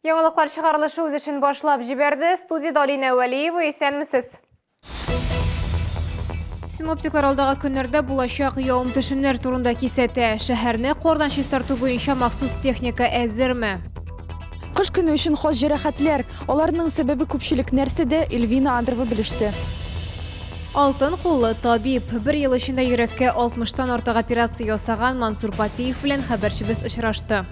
Яңалыклар чыгарылышы үз эшен башлап җибәрде. Студиядә Алинә Вәлиева, исәнмесез. Синоптиклар алдагы көннәрдә булачак явым-төшемнәр турында кисәтә. Шәһәрне кардан чистарту буенча махсус техника әзерме? Кыш көне өчен хас җәрәхәтләр. Аларның сәбәбе күпчелек нәрсәдә, Эльвина Андрова белеште. Алтын куллы табиб. Бер ел эчендә йөрәккә 60 тан артык операция ясаган Мансур Патиев белән хәбәрчебез очрашты.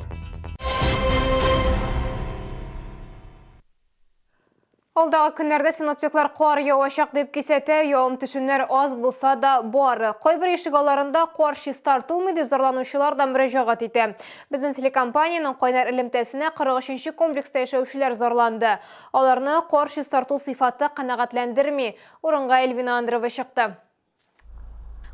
Алдагы көннәрдә синоптиклар кар явачак дип кисәтә, явым-төшемнәр аз булса да бар. Кайбер ишек алларында кар чистартылмый дип зарланучылар да мөрәҗәгать итә. Безнең телекомпаниянең кайнар элемтәсенә 43 нче комплекста яшәүчеләр зарланды. Аларны кар чистарту сыйфаты канәгатьләндерми. Урынга Эльвина Андрова чыкты.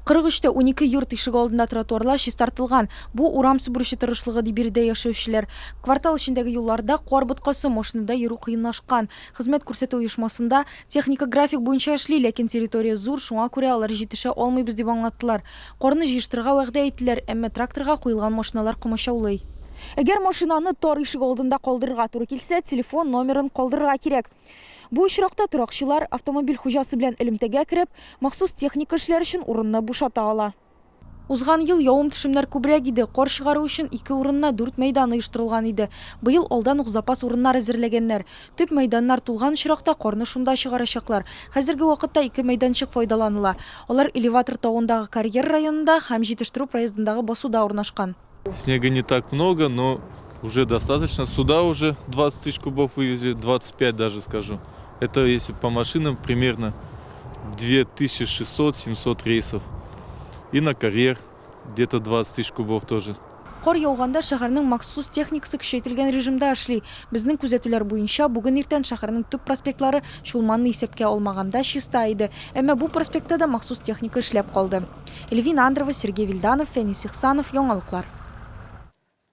43 тә 12 йорт ишегалдында тротуарлар чистартылган. Бу, урам себерүче тырышлыгы, ди биредә яшәүчеләр. Квартал эчендәге юлларда кар боткасы, машинада йөрү кыенлашкан. Хезмәт күрсәтү оешмасында техника график буенча эшли, ләкин территория зур, шуңа күрә алар җитешә алмыйбыз дип аңлаттылар. Карны җыештырырга вәгъдә иттеләр, әмма тракторга куелган машиналар комачаулый. Әгәр машинаны тар ишегалдында калдырырга туры килсә, телефон номерын калдырырга кирәк. Бу очракта торакчылар, автомобиль хуҗасы белән элемтәгә кереп, махсус техника эшләр өчен урынны бушата ала. Узган ел явым-төшемнәр күбрәк иде, кар чыгару өчен ике урынына дүрт мәйдан оештырылган иде. Быел алдан ук запас урыннар әзерләгәннәр. Төп мәйданнар тулган очракта карны шунда чыгарачаклар. Хәзерге вакытта ике мәйданчык файдаланыла. Алар Элеватор тавындагы карьер районында һәм җитештерү проездындагы басуда урнашкан. Снега не так много, но уже достаточно. Сюда уже 20 тысяч кубов вывезли, 25 даже скажу. Это если по машинам примерно 2600-700 рейсов. И на карьер где-то 20 тысяч кубов тоже. Кар яуганда шәһәрнең махсус техникасы көчәйтелгән режимда эшли. Безнең күзәтүләр буенча, бүген иртән шәһәрнең төп проспектлары Чулманны исәпкә алмаганда чиста иде. Әмма бу проспектта да махсус техника эшләп калды. Эльвина Андрова, Сергей Вильданов, Фәнис Ихсанов, Яңалыклар.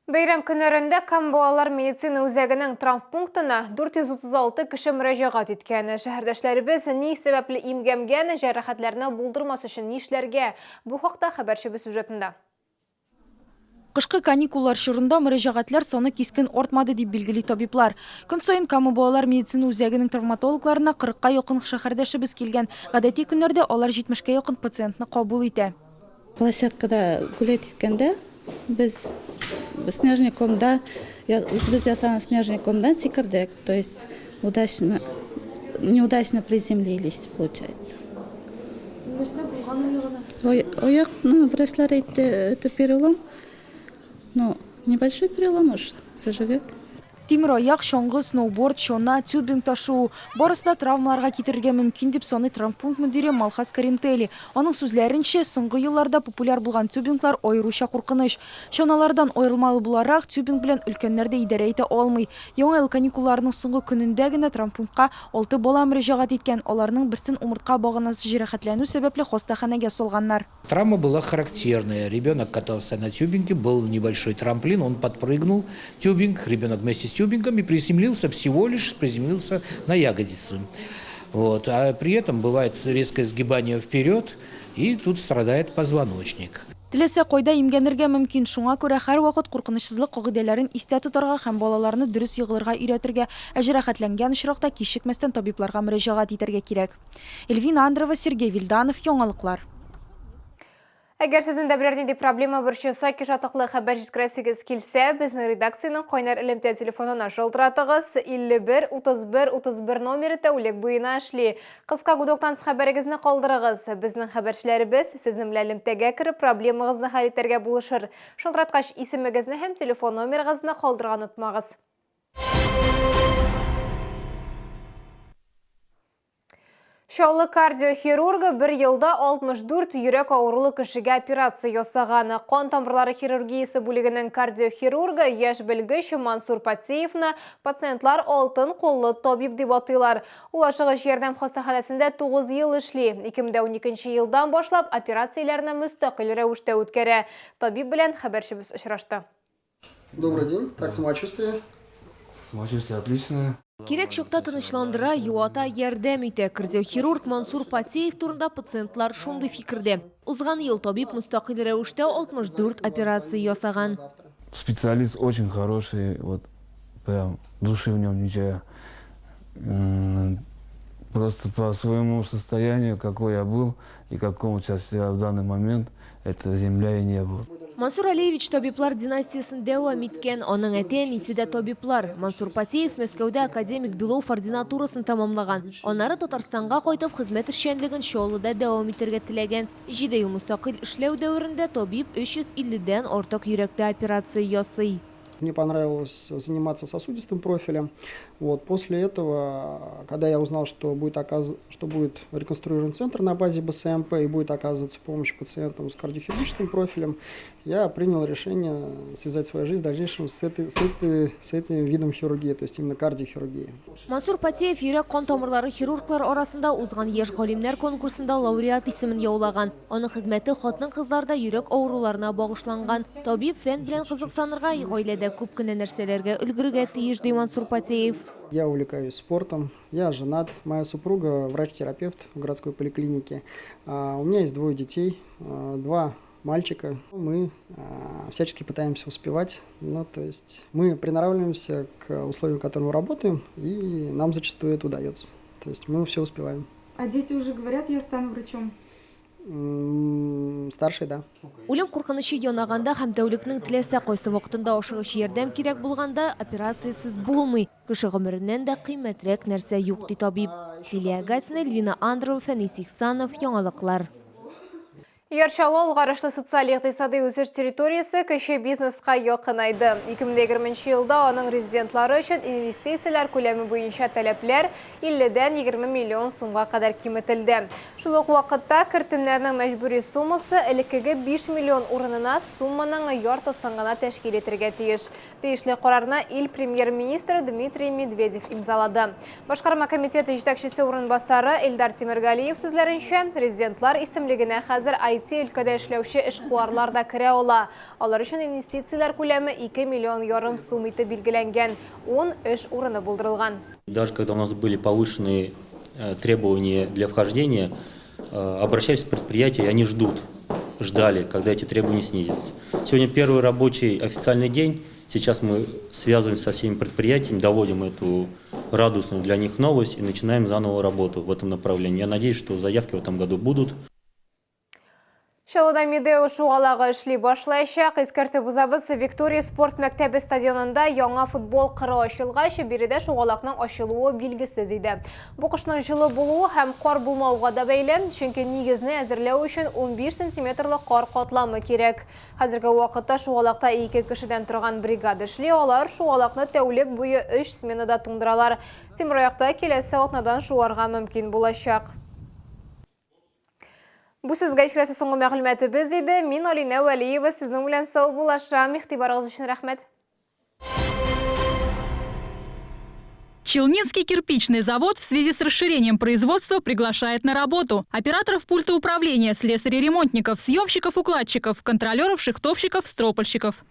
Бәйрәм көннәрендә Кам балалар медицина үзәгенең травмпунктына 436 кеше мөрәҗәгать иткән. Шәһәрдәшләребез ни сәбәпле имгәнгән, җәрәхәтләрне булдырмас өчен нишләргә? Бу хакта хәбәрчебез сюжетында. Кышкы каникуллар чорында мөрәҗәгатьләр саны кискен артмады, дип билгели табиблар. Көн саен Кама балалар медицина үзәгенең травматологларына кырыкка якын шәһәрдәшебез килгән. Гадәти көннәрдә алар җитмешкә якын пациентны кабул итә. Площадкада гулять иткәндә без снежный комда, үзебез ясаган снежный комдан сикердек, то есть удачно, неудачно приземлились, получается. Нәрсә булган аягына? Аякны врачлар әйтте, это перелом. Ну, небольшой перелом уж, заживет. Тимер аяк, чаңгы, сноуборд, чана, тюбинг ташуы, барысы да травмаларга китерергә мөмкин, дип саный травмпункт мөдире Малхаз Карентели. Аның сүзләренчә, соңгы елларда популяр булган тюбинглар аеруча куркыныч. Чаналардан аерылмалы буларак, тюбинг белән өлкәннәр дә идарә итә алмый. Яңа ел каникулларының соңгы көнендә генә травмпунктка алты бала мөрәҗәгать иткән, аларның берсен умыртка баганасы җәрәхәтләнү сәбәпле хастаханәгә салганнар. Травма была характерная. Ребенок катался на тюбинге, был небольшой трамплин, он подпрыгнул тюбинг, ребенок вместе с тюбингом и приземлился, всего лишь приземлился на ягодицы. Вот. А при этом бывает резкое сгибание вперед, и тут страдает позвоночник. Теләсә кайда имгәнергә мөмкин, шуңа күрә һәрвакыт куркынычсызлык кагыйдәләрен истә тотарга һәм балаларны дөрес егылырга өйрәтергә, ә җәрәхәтләнгән очракта кичекмәстән табибларга мөрәҗәгать итәргә кирәк. Эльвина Андрова, Сергей Вильданов, Яңалыклар. Әгәр сезнең дә берәр нинди проблема борчыса, кишатыклы хәбәр җиткерәсегез килсә, безнең редакциянең кайнар элемтә телефонына шылтыратыгыз. 51 31 31 номеры тәүлек буена эшли. Кыска гудоктан хәбәрегезне калдырыгыз. Безнең хәбәрчеләребез сезнең белән элемтәгә кереп, проблемагызны хәл итәргә булышыр. Шылтыраткач, исемегезне һәм телефон номерыгызны калдырырга онытмагыз. Чаллы кардиохирургы бер елда 64 йөрәк авырулы кешегә операция ясаган. Кан тамырлары хирургиясе бүлегенең кардиохирургы, яшь белгеч Мансур Патеевны пациентлар алтын куллы табиб дип атыйлар. Ул ашыгыч ярдәм хастаханәсендә 9 ел эшли. 2012 елдан башлап операцияләрне мөстәкыйль рәвештә үткәрә. Табиб белән хәбәрчебез очрашты. Добрый день, как самочувствие? Самочувствие отличное. Кирәк чакта тынычландыра, юата, ярдәм итә. Кардиохирург Мансур Патеев турында пациентлар шундый фикердә. Узган ел табиб мөстәкыйль рәвештә 64 операция ясаган. Специалист очень хороший, вот. Прям души в нем не чаю. Просто по своему состоянию, какой я был и каком сейчас я в данный момент, это земля и небо. Мансур Алиевич табиблар династиясен дәвам иткән, аның әти-әнисе дә табиблар. Мансур Патеев Мәскәүдә академик Белов ординатурасын тәмамлаган. Аннары Татарстанга кайтып, хезмәт эшчәнлеген Чаллыда дәвам итәргә теләгән. Җиде ел мөстәкыйль эшләү дәверендә табиб 350 дән артык йөрәктә операция ясый. Мне понравилось заниматься сосудистым профилем. Вот. После этого, когда я узнал, что будет реконструирован центр на базе БСМП и будет оказываться помощь пациентам с кардиохирургическим профилем, я принял решение связать свою жизнь в дальнейшем с этим видом хирургии, то есть именно кардиохирургии. Мансур Патеев йөрәк-кан тамырлары хирурглар арасында узган яшь галимнәр конкурсында лауреат исемен яулаган. Аның хезмәте хатын-кызларда йөрәк авыруларына багышланган. Табиб фән белән кызыксынырга, гаиләдә күп кенә нәрсәләргә өлгерергә тиеш, ди Мансур Патеев. Я увлекаюсь спортом, я женат, моя супруга врач-терапевт в городской поликлинике. У меня есть двое детей, два мальчика. Мы всячески пытаемся успевать, ну, то есть мы приноравливаемся к условиям, в которых мы работаем, и нам зачастую это удается. То есть мы все успеваем. А дети уже говорят: «Я стану врачом»? Старший, да. Үлем куркынычы янаганда һәм тәүлекнең теләсә кайсы вакытында ашыгыч ярдәм кирәк булганда операциясез булмый. Кеше гомереннән дә кыйммәтрәк нәрсә юк, ди табиб. Лилия Гатина, Эльвина Андрова, Фәнис Ихсанов, Яңалыклар. Яр Чаллы алгарышлы социаль-икътисадый үсеш территориясе кече бизнеска якынайды. 2020 елда аның резидентлары өчен инвестицияләр күләме буенча таләпләр 50-дән 20 миллион сумга кадәр киметелде. Шул ук вакытта кертемнәрнең мәҗбүри суммасы элеккеге 5 миллион урынына сумманың яртысын гына тәшкил итәргә тиеш. Тиешле карарны ил премьер-министры Дмитрий Медведев имзалады. Башкарма комитеты җитәкчесе урынбасары Эльдар Тимергалиев сүзләренчә, резидентлар исемлегенә хәзер IT өлкәдә эшләүче эшкуарлар да керә ала. Алар өчен инвестицияләр күләме 2 миллион ярым сум итеп билгеләнгән. 10 эш урыны булдырылган. Даже когда у нас были повышенные требования для вхождения, обращались в предприятия, и они ждут, ждали, когда эти требования снизятся. Сегодня первый рабочий официальный день. Сейчас мы связываемся со всеми предприятиями, доводим эту радостную для них новость и начинаем заново работу в этом направлении. Я надеюсь, что заявки в этом году будут. Чаллыда Медео шугалагы эшли башлаячак. Искәртеп узабыз, Виктория спорт мәктәбе стадионында яңа футбол кыры ачылгач, биредә шугалакның ачылуы билгесез иде. Бу кышның җылы булуы һәм кар булмауга да бәйле, чөнки нигезне әзерләү өчен 15 сантиметрлы кар катламы кирәк. Хәзерге вакытта шугалакта ике кешедән торган бригада эшли, алар шугалакны тәүлек буе 3 сменада туңдыралар. Тимераякта киләсе атнадан шуарга мөмкин булачак. Бу сезгә җиткерәсе соңгы мәгълүматыбыз иде. Мин Алина Вәлиева сезнең белән саубуллашам. Игътибарыгыз өчен рәхмәт. Челнинский кирпичный завод в связи с расширением производства приглашает на работу операторов пульта управления, слесарей-ремонтников, съемщиков-укладчиков, контролеров, шихтовщиков, стропальщиков.